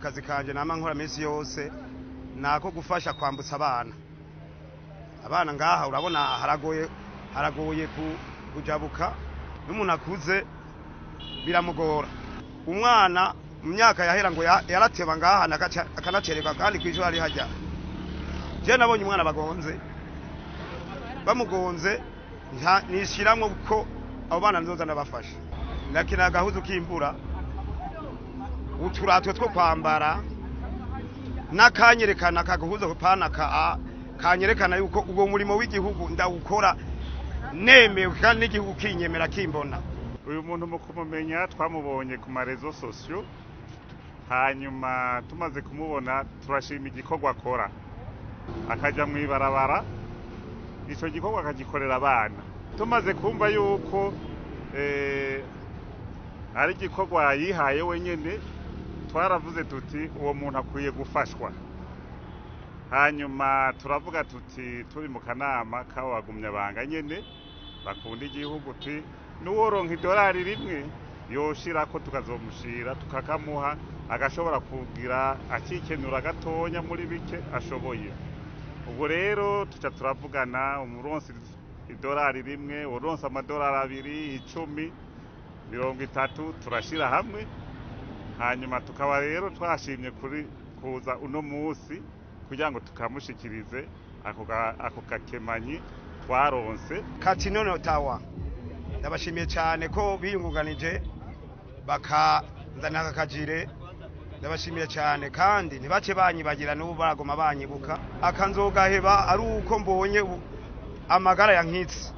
Akazi kanje nama nkora minsi yose nako gufasha kwambutsa abana. Abana ngaha urabona haragoye, haragoye kujabuka, n'umuntu akuze biramugora. Umwana mu myaka yahera ngo yarateba ngaha akanacererwa, kandi kw'ijoro ari hajya. Je nabonye umwana bagonze, bamugonze nishiramwo ko abo bana nzoza ndabafasha. Nakina agahuzu k'imvura, uturato two kwambara, n'akanyerekana kagahuza pana ka kanyerekana yuko uwo murimo w'igihugu ndawukora nemewe kandi n'igihugu kinyemera kimbona. Uyu muntu mu kumumenya twamubonye ku ma réseaux sociaux, hanyuma tumaze kumubona turashima igikorwa akora, akaja mw'ibarabara, ico gikorwa akagikorera abana. Tumaze kumva yuko ari igikorwa yihaye wenyene, twaravuze tuti uwo muntu akwiye gufashwa. Hanyuma turavuga tuti turi mu kanama k'abo bagumyabanga nyene bakunda igihugu, uti n'uworonka idolari rimwe yoshirako tukazomushira tukakamuha, agashobora kugira akikenura gatonya muri bike ashoboye. Ubwo rero tuca turavugana, umuronsi idolari rimwe, uronse amadolari 2, 10, 30, turashira hamwe. Hanyuma tukaba rero twashimye kuri kuza uno musi kugira ngo tukamushikirize ako kakemanyi twaronse. Katinono Tawa, ndabashimiye cyane ko biyungunganije bakazana aka kajire, ndabashimiye cyane kandi ntibace banyibagira, n'ubu baragoma banyibuka. Akanzogaheba ari uko mbonye amagara yankitse.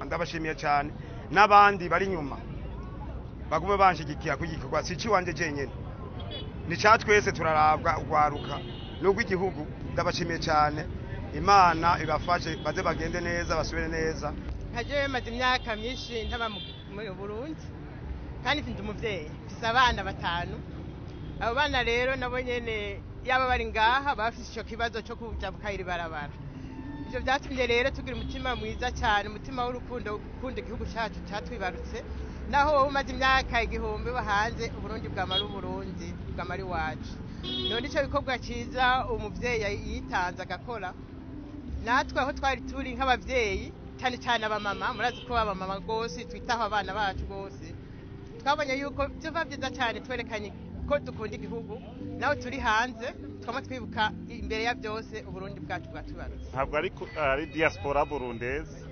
Ndabashimiye cyane n'abandi bari inyuma bagume banshigikira ku gikorwa, si iciwanje jenyene, ni ca twese, turarabwa ugwaruka n'ugw'igihugu. Ndabashimiye cyane, Imana ibafashe baze bagende neza basubire neza. Nka jewe maze imyaka myinshi ntaba mu Burundi, kandi mfite umuvyeyi, mfise abana 5. Abo bana rero nabo nyene yaba bari ngaha bafise ico kibazo co kujabuka iri barabara. Ivyo vyatumye rero tugira umutima mwiza cyane, umutima w'urukundo, gukunda igihugu cacu catwibarutse. Naho wowe umaze imyaka 1000 hanze, Uburundi bwamara Uburundi bwamara iwacu. None ico gikorwa ciza umuvyeyi yitanze agakora, natwe aho twari turi nk'abavyeyi, cyane cyane abamama, murazi ko abamama rwose twitaho abana bacu rwose, twabonye yuko byova byiza cyane twerekanye ko dukunda igihugu, nawe turi hanze twama twibuka imbere ya byose Uburundi bwacu bwatubarutse. Ntabwo ari diaspora burundese,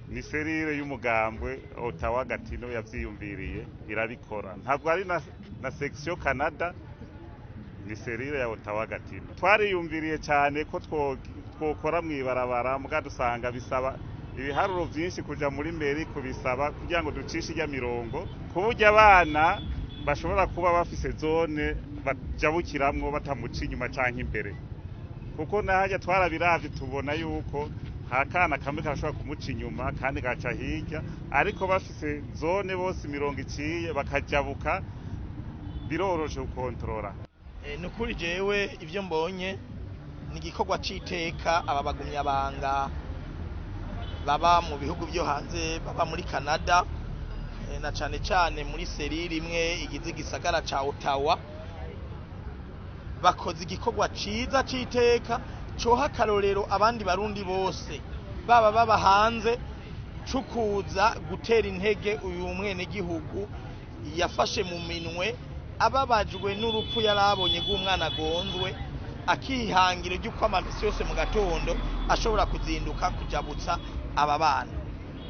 ni cellule y'umugambwe Ottawa Gatineau yavyiyumviriye irabikora. Ntabwo ari na section Canada, ni cellule ya Ottawa Gatineau. Twariyumviriye cyane ko twokora mw'ibarabara, muga dusanga bisaba ibiharuro vyinshi kuja muri mairie kubisaba kugira ngo ducishe irya mirongo, ku buryo abana bashobora kuba bafise zone bajabukiramwo batamuca inyuma canke imbere, kuko nahajya twarabiravye tubona yuko hakana kamwe karashobora kumuca inyuma kandi gaca hirya, ariko bafise zone bose imirongo iciye bakajabuka biroroshe gukontorora. Nukuri jewe ivyo mbonye ni igikorwa c'iteka aba bagumyabanga baba mu bihugu byo hanze, baba muri Canada, na cane cane muri cellule imwe igize igisagara ca Ottawa, bakoze igikorwa ciza c'iteka coha akarorero abandi barundi bose baba hanze, cukuza gutera intege uyu mwenegihugu yafashe mu minwe ababajwe n'urupfu yarabonye rw'umwana agonzwe, akihangira ry'uko amamisi yose mu gatondo ashobora kuzinduka kujabutsa aba bana.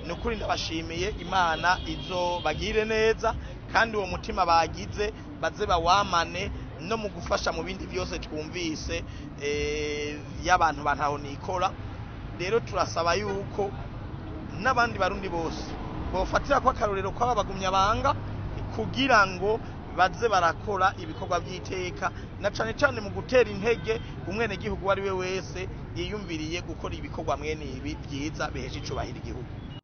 Ni ukuri ndabashimiye, Imana izo bagire neza, kandi uwo mutima bagize baze bawamane no mu gufasha mu bindi byose twumvise y'abantu bantaho nikora. Rero turasaba yuko n'abandi barundi bose bofatira ko akarorero kw'aba bagumyabanga kugira ngo baze barakora ibikorwa by'iteka, na cane cane mu gutera intege umwenegihugu uwo ari we wese yiyumviriye gukora ibikorwa mwene ibi vyiza bihesha icubahiro igihugu.